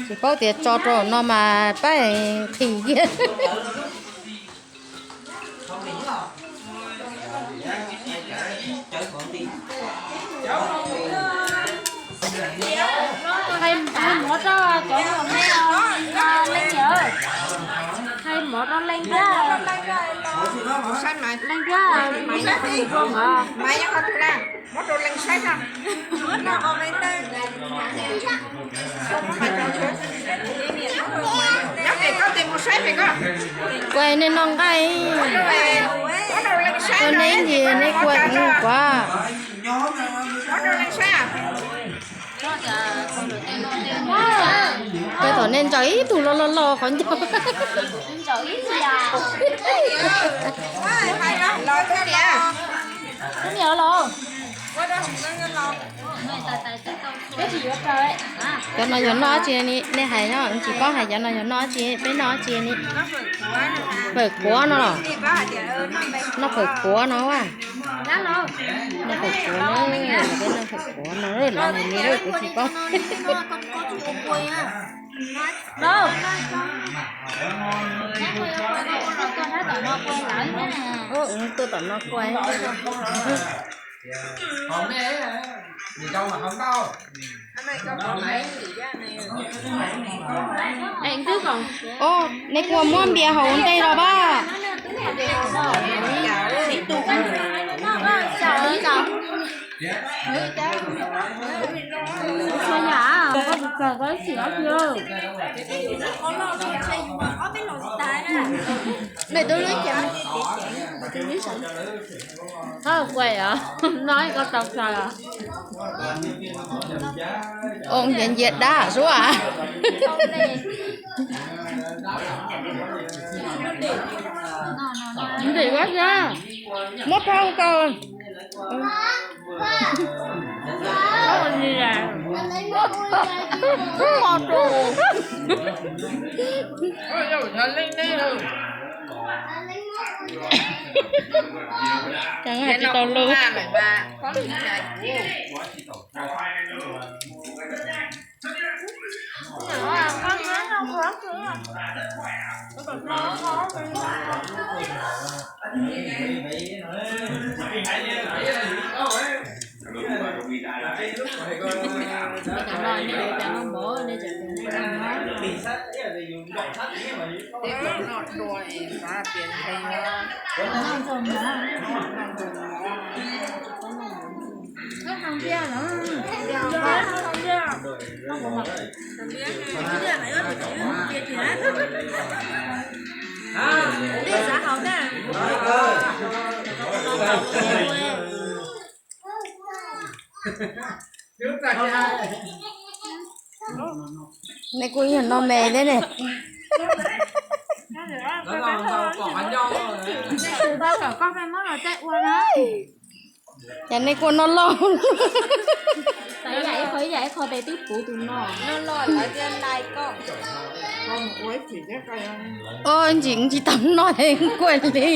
Tsis paub tias tso rau no mas pab nqhis kiag. Hais hais mov rau cov muam me leej yawm, hais mov rau leej thiab, leej thiab, leej thiab. Kuv hais nej noj nqaij, kuv nej ib ntsis nej kuv kuv. Peb tom nej ntsaws ib tug loj loj loj qhov ncauj. Cov no yog noj dab tsi ni? Nej hais no tsis paub hais cov no yog noj dab tsi, peb noj dab tsi ni? Phawm kuav no los? Noj phawm kuav no a. Noj phawm kuav no, peb noj phawm kuav no los li kuv tsis paub. Tuaj tom no kua. Os, nej kuj muab npias haus ua ntej los pab. Ua nciav nciav dab suab. Ntim ua, muab phau kaus. Tsis tau lus. Nej kuj yog no me thiab ne. Yog nej kuj noj loj. Ib qho ib yam ib qho tes twb puv tus no. Ntsis tsis tau noj kuj li.